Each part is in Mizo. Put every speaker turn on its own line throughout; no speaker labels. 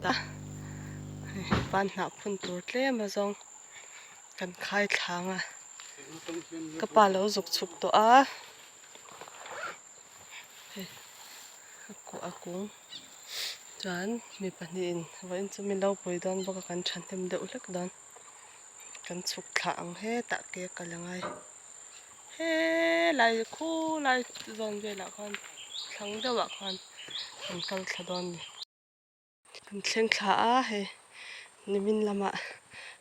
ta. Hei panhnah phun tur tlem azawng kan khai thlang a, ka pa lo zuk chhuk tawh a, hei a kuah a kung chuan mi pahnihin vawiin chu min lo pui dawn bawk a kan thahnem deuh hlek dawn kan chhuk thlah ang hetah ke a kal angai helai khulai zawn velah khan thlang deuhah khan kan kal thla dawn a ni. Kan thleng thla a hei nimin lamah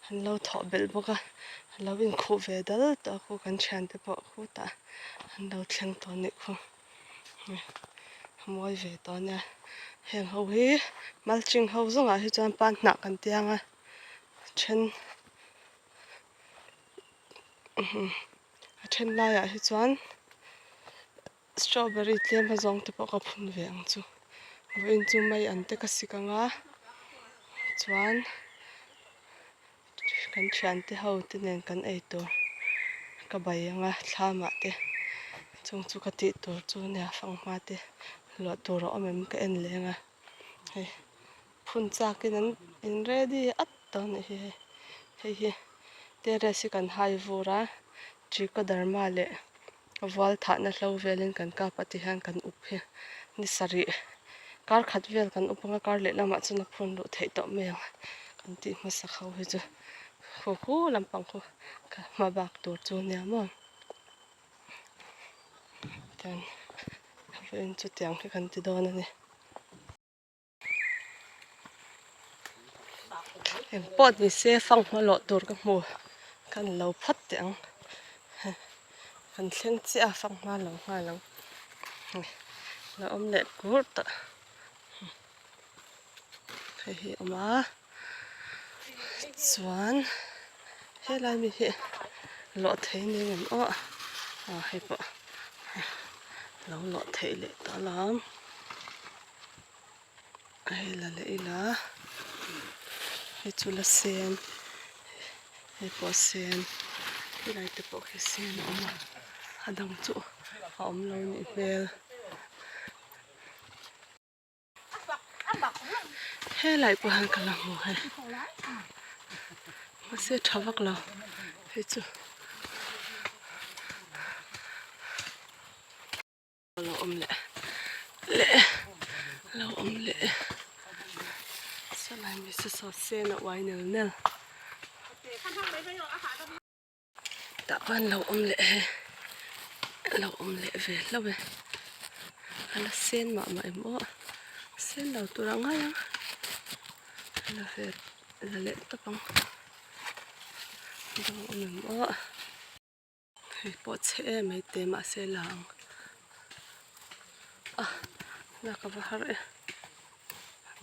an lo thawh belh bawk a a lo inkhuh ve dal tawh a khu kan thiante pawh khutah an lo thleng tawh a nih khu a mawi ve tawh a nia heng ho hi mulching ho zawngah hi chuan pan hnah kan tiang a then a then laiah hi chuan. Strawberry tlem a zawng te pawh ka phun ve ang chu vawiin chu mai an te ka sik ang a chuan kan thiante ho te nen kan ei tur ka bai ang a thlam ah te chung chu ka tih tur chu nia fanghma te luah tur a awm em ka en leng a hei phun chak in an in ready at tawh a nih hi hei hei hi terrace hi kan hai vur a trichoderma leh. Vual thahna hlo velin kan kap a ti hian kan up hi ni sarih kar khat vel kan up anga kar leh lamah chuan a phun luh theih tawh mai ang kan tih hmasak ho hi chu khu khu lampang khu ka hma bak tur chu nia maw chuan vawiin chutiang hi kan ti dawn a ni. Eng pawh ni se fanghma lawh tur ka hmu kan lo phawt teh ang kan thleng chiah a fanghma lo nghal ang la awm leh kur tawh hei hi a awm a chuan helai mi hi lawh thei ni ngem aw aw hei pawh lo lawh theih leh tawh alawm. Hei la leh ila hei chu la sen hei pawh a sen helai te pawh khi sen a awm a a dang chu a awm lo nih hmel helai pawh hian ka la hmu hei mahse tha vak lo hei chu. Lo awm leh leh lo awm leh sawlai mi chu saw sen a uai nel nel tah khan lo awm leh he lo awm leh ve hlauh e a la sen mah mah em aw sen lo tur a ngai ang a la ve la leh tawp ang dang awm em aw. Hei pawh chhe em mai te mahse la ang a lak a va har e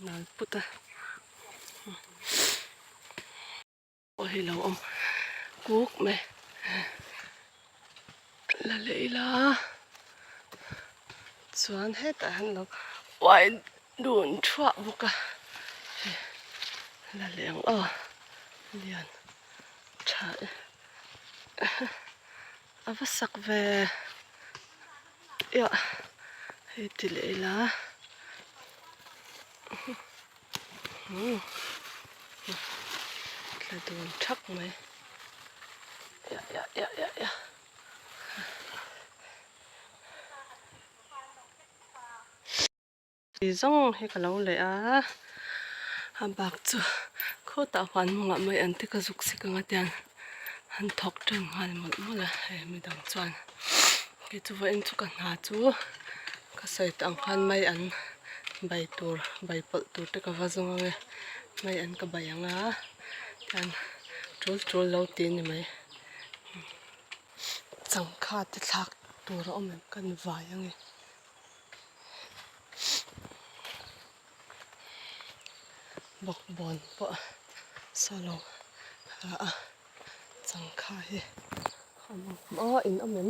nal put a pawh hi lo awm kuk mai la leh ila chuan hetah hian lo uai dun thuah bawk a hei la leh ang aw lian tha e. A va sak ve iah hei ti leh ila tla dun thak mai iah iah iah iah iah. Tui zawng hi ka lo leh a, a bak chu khawtah huan mawngah mai an ti ka zuk sik anga tiang an thawk ṭan nghal mawlh mawlh a hei midang chuan kei chu vawiin chu ka hna chu ka sawi tah ang khan mai an bai tur bai pawlh tur te ka va zawng ang e mai an ka bai ang a tiang ṭul ṭul lo ti a ni mai changkha te thlak tur a awm em ka ni vai ang e. Bawkbawn pawh saw lo rah a changkha hi a awm aw in awm em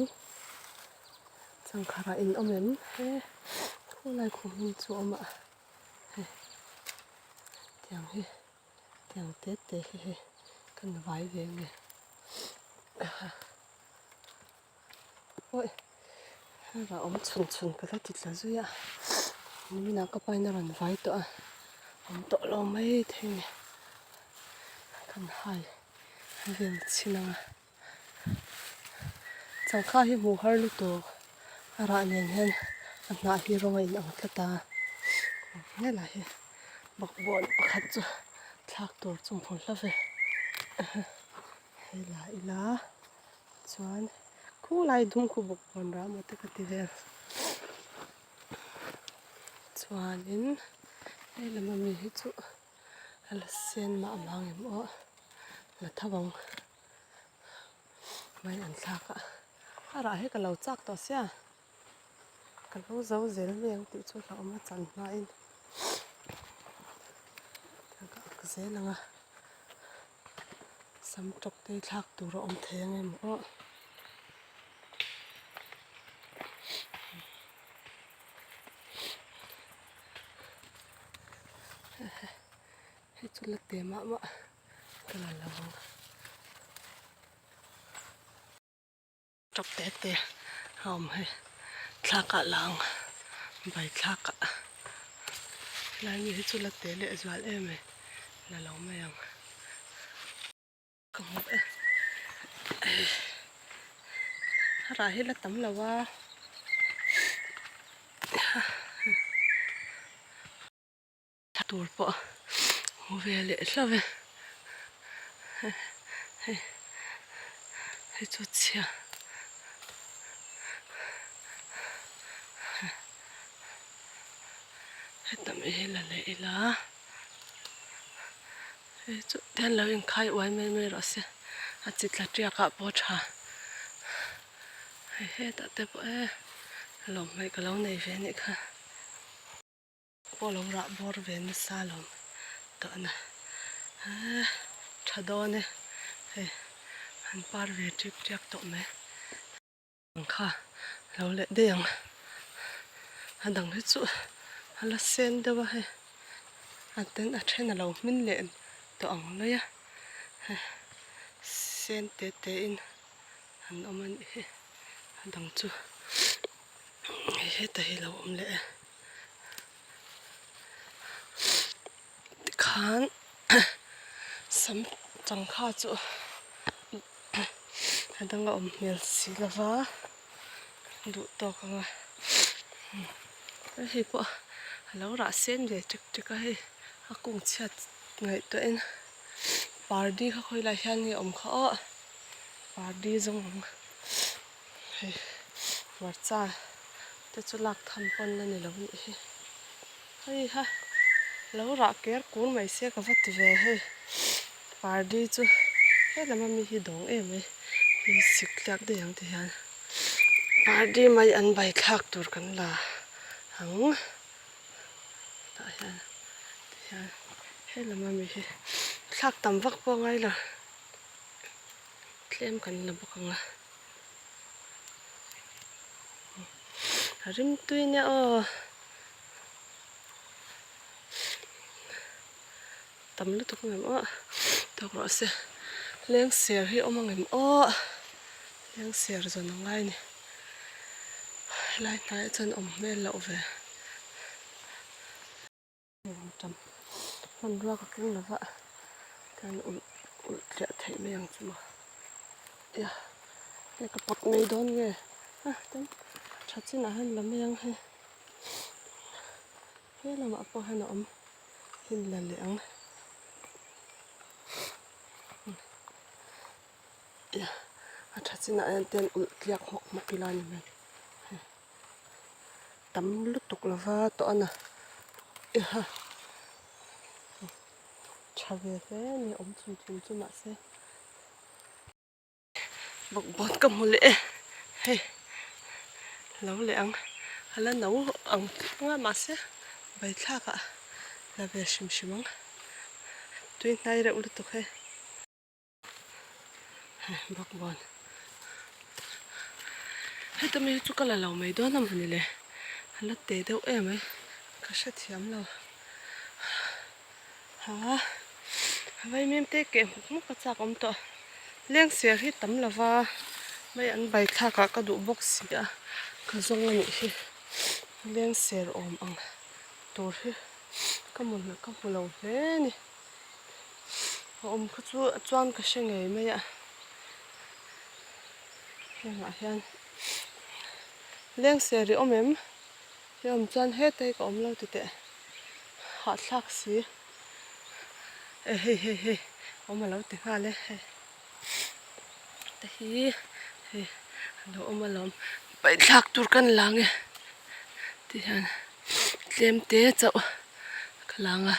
changkha rah in awm em he khulai khu hmun chu a awm a hei tiang hi tiang te te hi hei kan vai ve nge. Awi a awm chhun chhun ka la ti tla zui a niminah ka pain a rawn vai tawh a. Awm tawh lo mai thei ni. Kan hai vel chhin ang a. Changkha hi hmuh har lutuk a rah nen hian a hnah hi rawng a inang tlat a. Helai hi bawkbawn pakhat chu thlak tur chu hmu hla ve. Helai ila chuan khulai dum khu bawkbawn rah maw te ka ti vel. Chuanin hei lama mi hi chu a la sen mah mah ang em aw la tho ang mai an thlak a a rah hi ka lo chak tawh sia ka lo zo zel mai ang tih chu hlauhawm a chan hmain ka ak zel ang a sam tawk te hi thlak tur a awm thei ang em aw. Hei chu la te mah mah ka la lo ang tawp te te a awm hei thlak ah lang bai thlak ah helai mi hi chu la te leh zual em mai la lo mai ang. Ka hmu e a rah hi la tam lo a tur pawh hmu ve leh hlauh e hei hei chu chhia heta mi hi la leh ila. Hei chu hian lo inkhai uai mai mai rawh se a chi tla tiak ah pawh a tha hei hetah te pawh e lawmhmai ka lo nei ve anih kha pawh lo rah bawr ve nasa lawm tawhna eee tha dawn e hei an par ve tip tiak tawh mai. Ang kha lo leh daih ang a dang hi chu a la sen deuh a hei a ten a then a lo hmin leh tawh ang mai a hei sen te te in an awm a nih hi a dang chu hei heta hi a lo awm leh e tikhan sam changkha chu. A dang a awm hmel si lo va duh tawk ang a hei pawh a lo rah sen ve ṭek ṭek a hei a kung chhiat ngaihtuahin pardi kha khawi lai hian nge awm kha aw pardi zawng ang hei hmarcha te chu lak tham pawn a ni lo a nih hi hei ha lo rah ker kur mai se ka va ti ve hei. Pardi chu helam ami hi dawng em mai hei sik tliak daih ang ti hian pardi mai an bai thlak tur kan la ang tah hian ti hian helam ami hi thlak tam vak pawh a ngai lo tlem kan la bawk ang a a rimtui nia aw. Tam lutuk ang em aw tawk rawh se lengser hi awm ang em aw lengser zawn a ngai a ni helai hnaiah chuan awm hmel loh ve tam hmanrua ka keng lova chuan ulh ulh tliah theih mai ang chu maw ia hei ka pawt mai dawn nge a tin tha chinah hian la mai ang hei he lamah pawh hian a awm. Hnim la leh ang a tha chinah hian te an ulh tliak hmawk hmawk ila a ni mai tam lutuk lova tawh a na tha ve hle a ni awm chhun chhun chu mahse. Bawkbawn ka hmu leh e hei lo leh ang a la no ang thleng a mahse vaithlak ah la ve hrim hrim ang tui hnai reuh lutuk hei hei bawkbawn heta mi hi chu ka la lo mai dawn a mawni le a la te deuh em mai ka hrethiam lo. Ha vaimim te keh hmuk hmuk a chak awm tawh lengser hi tam lova mai an bai thlak ah ka duh bawk si a ka zawng a nih hi lengser awm ang tur hi. Ka hmu ka hmu lo hle a ni. A awm kha chu chuan ka hre ngei mai a. Hengah hian lengser i awm em? I awm chuan hetai ka awm lo ti teh. Hahthlak si. E hei hei hei awm a lo ti nghal e hei. Te hi hei a lo awm alawm paihthlak tur kan la ang e ti hian tlem te chauh ka la ang a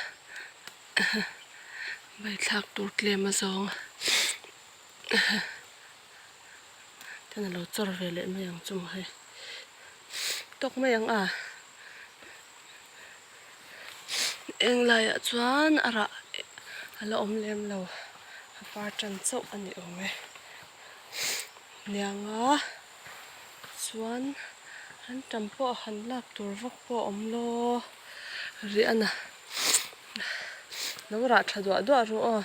paihthlak tur tlem a zawng ten a lo chawr ve leh mai ang chu maw hei tawk mai ang a eng laiah chuan a rah a la awm lem lo a par tan chauh a ni awm e nianga chuan an tam pawh han lak tur vak pawh a awm lo rih a na lo rah tha duah duah ru aw.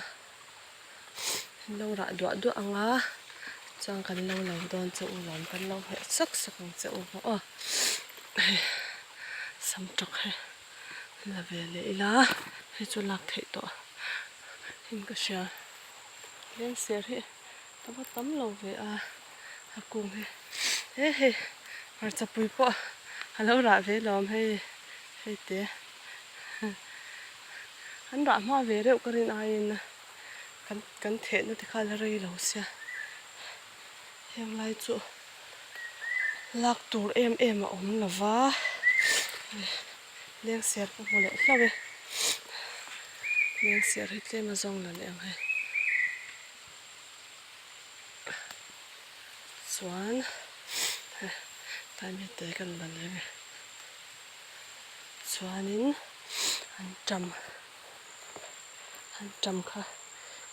An lo rah duah duah ang a, chuan kan lo lo dawn che u lawm, kan lo hmeh sak sak ang che u bawk aw. Hei sam tawk hi la ve leh ila, hei chu lak theih tawh in ka hria. Lengser hi ka va tam lo ve a, a kung hi he hei hmarcha pui pawh a lo rah ve lawm hei hei te. An rah hma ve reuh ka rin aiin kan kan thehna te kha la rei lo sia heng lai chu lak tur em em a awm lo va lengser ka hmu leh hlauh e lengser hi tlem a zawng la leh ang hei chuan tlai mi te kan la leh ang e. Chuanin an ṭam an ṭam kha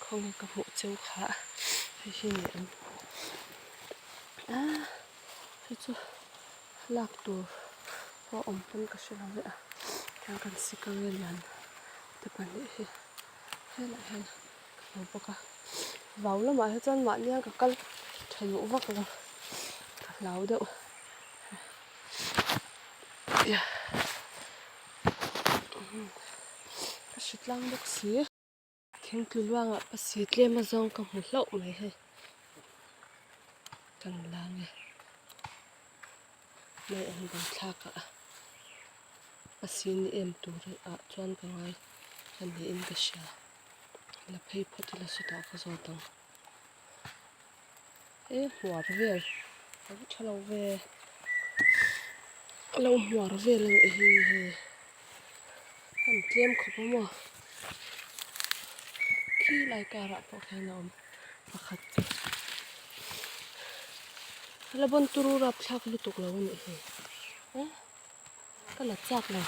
khawnge ka hmuh cheu kha hei hi ni ang a hei chu lak tur pawh awm pawn ka hre lo ve a tiang kan sikal a lian te pahnih hi helaiah hian ka hmu bawk a vau lamah hi chuan mahnia ka kal ṭha duh vak lo ka hlau deuh. Ka hre tlang bawk si. Thingtlu luangah pasi tlem a zawng ka hmu hlauh mai hei. Kan la nge. Hmai an ban thlak ah pasi ni em tur ah chuan ka ngai a niin ka hria. La phei phawt ila sawtah ka zawt ang. E hmuar vel a va tha lo ve a lo hmuar vel a nih hi hei an tlem khawp a maw khi lai karah pawh khian a awm pakhat chu a la bawn turu rapthlak lutuk lo a nih hi e ka la chak lo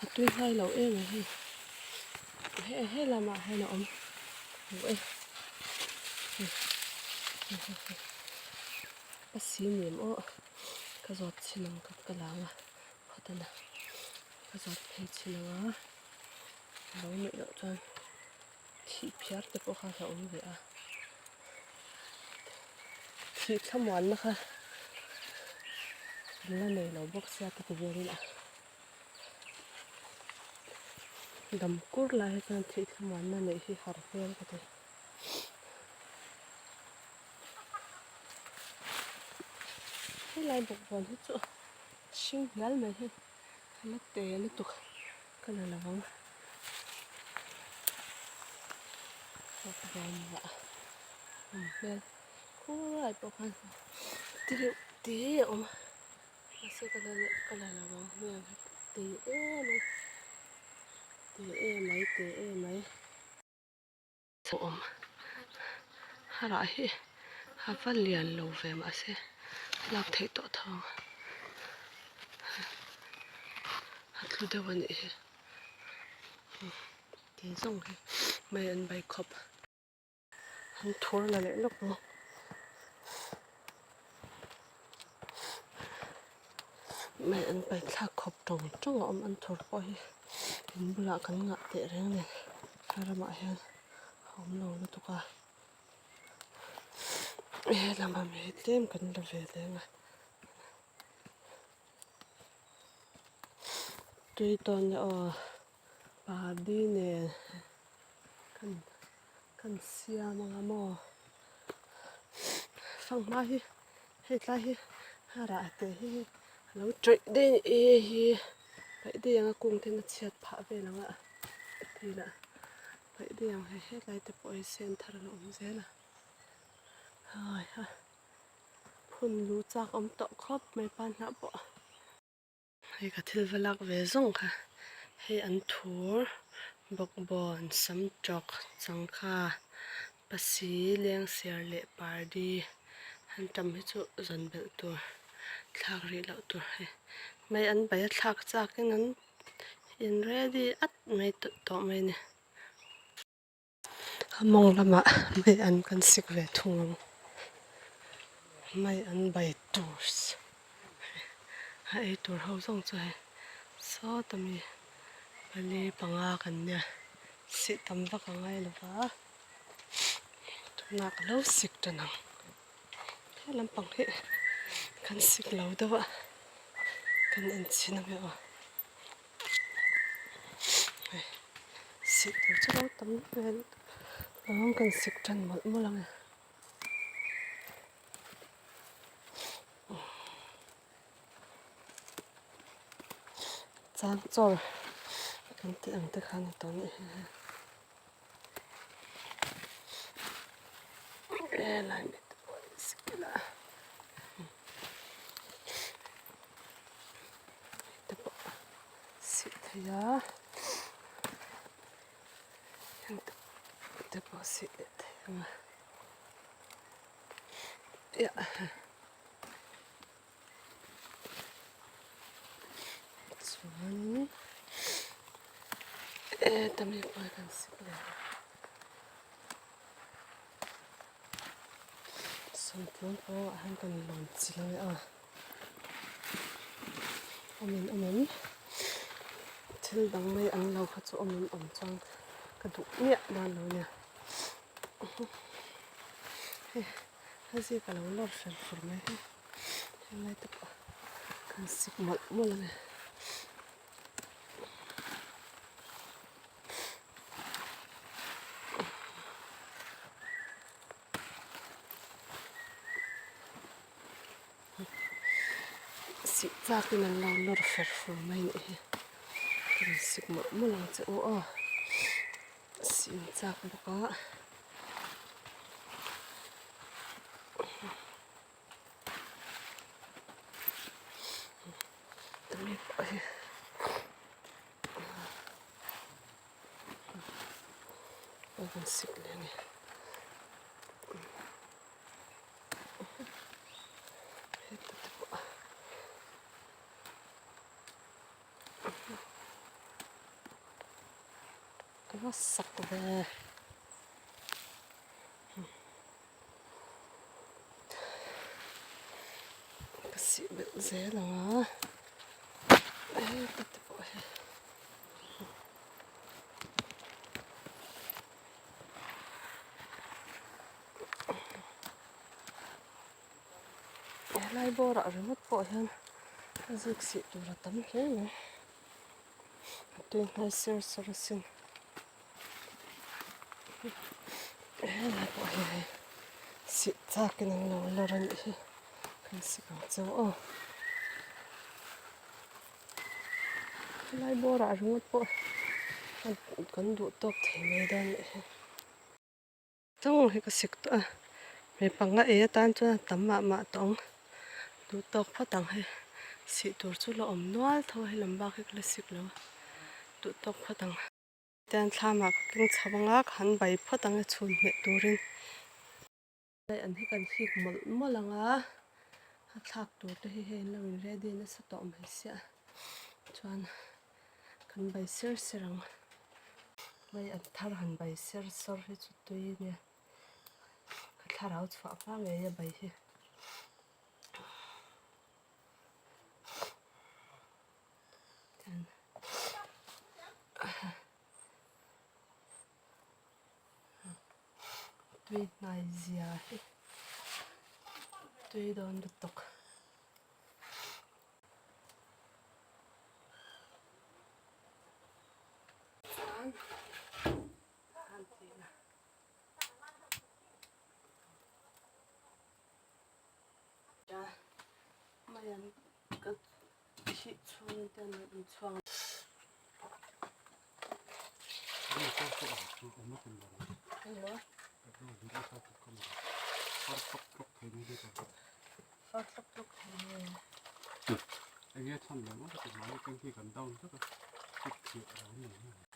a tui hlai lo em a hei he he lamah hian a awm hmu e a si nem aw ka zawt chhin ang ka ka lang a phawt a ka zawt phei chhin ang a lo nuih loh chuan thih phiar te pawh kha a awm ve a thih thlamuanna kha la nei lo bawk sia ka ti velin a dam kur lai hi chuan thih thlamuanna neih hi har hmel ka ti. Helai bawkbawn hi chu hring hnial mai hi a la te lutuk ka la lo ang bawkbawn lah awm hmel khulai pawh khan ti reuh te a awm a mahse ka la ka la lo ang hmel hi te em a te em mai te em mai. Awm a rah hi a va lian lo ve mahse lak theih tawh tho ang a tlu deuh a nih hi ti zawng hi mai an bai khawp an thur la leh lawk ang. Mai an pai thlak khawp tawng tawng a awm an thur pawh hi in bulah kan ngah teh reng nen a ramah hian a awm lo lutuk a helam ah mi tlem kan la ve leng a tui dawn e aw. Pardi nen kan kan siam anga maw fanghma hi hei tlai hi a rah te hi a lo tawih daih a ni e hi paih daih ang a kung ten a chhiat phah vel ang a tih lah paih daih ang hei hetlai te pawh hi sen thar a la awm zel a hai ha phun lu chak awm tawh khawp mai pan hnah pawh. Hei ka thil va lak ve zawng kha hei an thur bawkbawn sam tawk changkha pasi lengser leh pardi an tam hi chu zawn belh tur thlak rih loh tur hei mai an bai a thlak chak in an in ready at mai tawh mai a ni. A mawng lamah mai an kan sik ve thung ang mai an bai tur a ei tur ho zawng chu hei sawta mi pali panga kan nia sih tam vak a ngai lo va tunah ka lo sik tan ang he lampang hi kan sik lo deuh a kan en chhin ang e aw. Sih tur chu lo tam hmel ang kan sik tan mawlh mawlh ang e. Chang chawr kan tih ang te khan a tawn a ni hi. Helai mi te pawh hi sik ila. Te pawh sih thei a heng te pawh sih leh thei ang a chuanin heta mi pawh hi kan sik leh ang sawmtlung pawh ah hian kan lawn chilh ang e aw. Awmin awmin thil dang mai an lo kha chu awmin awm chuan ka duh miah dawn lo nia hei a zik a lo lawr fer fur mai hi helai te pawh kan sik mawlh mawlh a ni. Sih tlakin an lo lawr fer fur mai a nih hi ka rawn sik mawlh mawlh ang che u aw sih in chak bawk a tumi pawh hi a rawn sik leh a ni. Ka va sak ve ka sih belh zel ang a heta te pawh hi. Helai bawrah ringawt pawh hian a zik sih tur a tam hle mai a tui hnai ser sawr asin helai pawh hi hei sih chakin an lo lawr a nih hi kan sik ang cheu aw helai bawrah ringawt pawh kan duh tawk thei mai dawn a nih hi. Chang hi ka sik tawh a, mi panga ei atan chuan a tam mah mah tawh ang, duh tawk phawt ang hei, sih tur chu la awm nual tho a hei lam bak hi ka la sik lo a, duh tawk phawt ang. Tian thlamah ka keng chho ang a, ka han bai phawt ang e chhun hmeh turin. Hei an hi kan hik mawlh mawlh ang a, a thlak tur te hi hei an lo in ready nasa tawh mai sia chuan kan bai ser ser ang. Hei an thar han bai ser sawr hi chu tui a nia ka thlarau chhuah hma ngei a bai hi. Tui hnai zia hi tui dawn lutuk. Chhungin te an lo inchhuang. Engmaw? Far tlawk tlawk thei nge?
Enge chhan leh ngawt a mahni tanki kan down vek a kut thih a lo ni mai.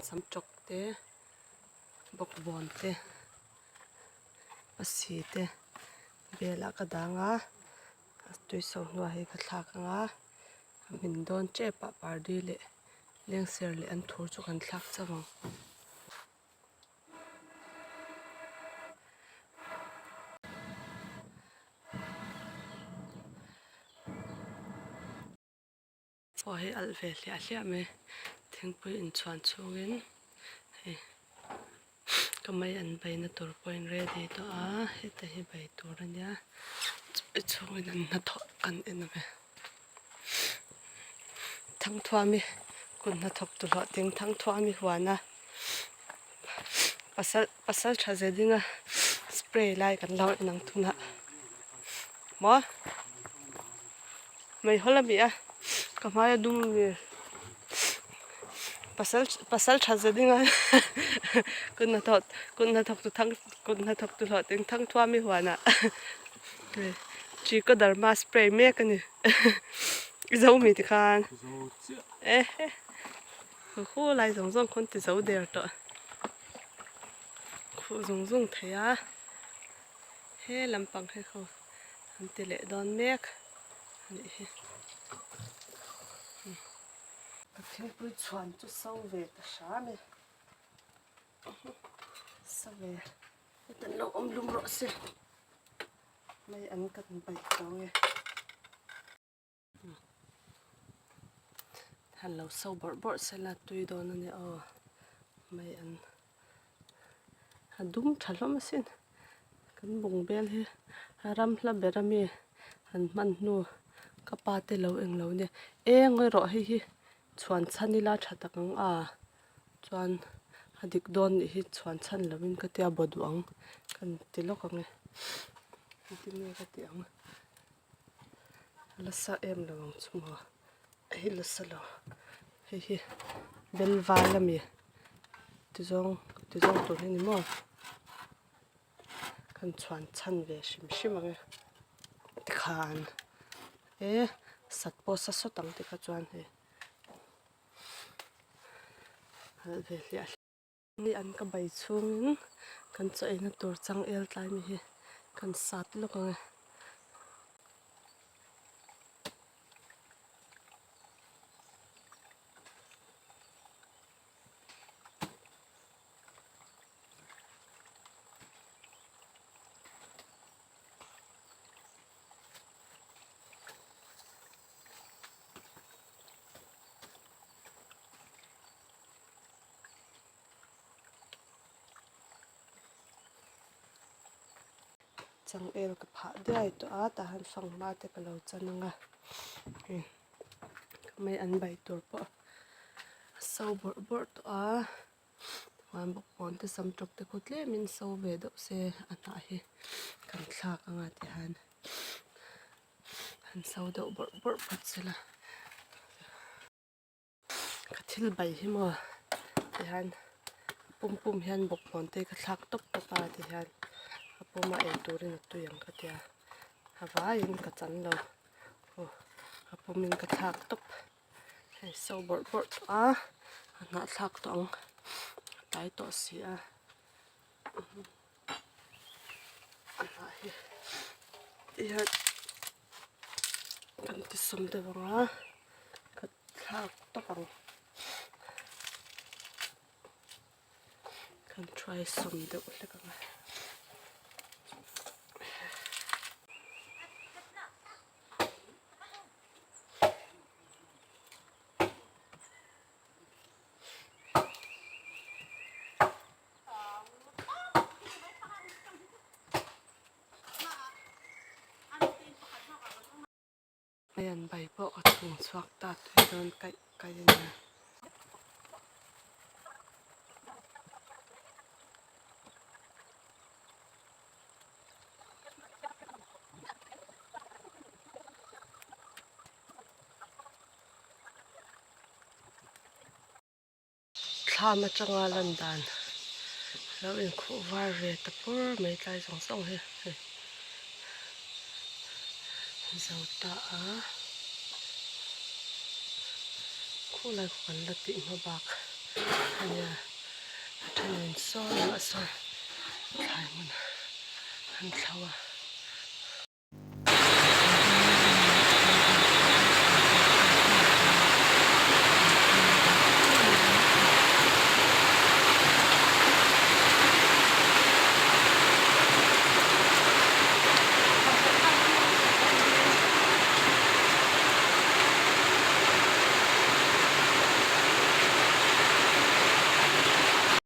Sam tawk te bawkbawn te pasi te velah ka dang a a tui so hnuah hi ka thlak ang a a hmin dawn tep ah pardi leh lengser leh an thur chu kan thlak chauh ang. Pawh hi alh ve hliah hliah mai thingpui inchhuan chhungin hei ka mei an beina tur pawhin ready tawh a heta hi bei tur a nia chhungin an hnathawh kan en ang e Thangthuami kut hnathawk tu hlawhtling Thangthuami huana pasal pasal tha ze dinga spray lai kan lo en ang tunah maw. Meihawl a mi a ka hmai a dum mi pasal pasal tha za ding a kut hnathawh kut hnathawk tu thang kut hnathawk tu hlawhtling thang thuam i huanah chiko dharma spray mek a ni i zo mi tikhan e he hu lai zawng zawng khawn ti zo der tawh khuh zung zung thei a he lampang hi khaw. An ti leh dawn mek a nih hi. Ka thingpui chhuan chu so ve ta hram e. So ve. Heta an lo awm lum rawh se. Mai an kan paih tawng e. Han lo so bawrh bawrh sela tui dawn a nia aw mai an a dum tha hlawm asin kan bungbel hi a ram hla ber ami han hman hnu ka pa te lo eng lo nia eng erawh hei hi chhuan chhan ila tha tak ang a chuan a dik dawn nih hi chhuan chhan lovin ka tia baw duh ang kan ti lawk ang e engtin nge ka tih ang. La sa em lo ang chu maw hei la sa lo hei hi bel val ami ti zawng ti zawng tur hi ni maw kan chhuan chhan ve hrim hrim ang e tikhan e sat pawh sa sawt ang tikha chuan hei halh ve hliah hliah. Ni an ka bai chhungin kan chaw eina tur changel tlai mi hi kan sat lawk ang e. Changel ka phah diai tawh a tah hian fanghma te ka lo chan ang a hei mai an bai tur pawh a so bawrh bawrh tawh a chuan bawkbawn te sam tawp te khu tlemin so ve deuh se a hnah hi kan thlak ang a tihian han so deuh bawrh bawrh phawt sela. Ka thil bai hi maw tihian a pum pum hian bawkbawn te ka thlak tawp tawp a tihian a puma ei turin a tui ang ka tia a vaiin ka chan lo aw a pumin ka thlak tawp hei so bawrh bawrh tawh a a hnah thlak tawh ang a tlai tawh si a a hnah hi tihian kan ti sawm deuh ang a ka thlak tawp ang kan try sawm deuh hlek ang a. lang chhuak ta tui dawn kaih kaih a nia. Thlam atanga lan dan lo inkhuh var ve ta pur mai tlai zawng zawng hi hei zo ta a khulai khu kan la tih hma bak a nia a thenin sawn a sawn thlai hmun an thlo a.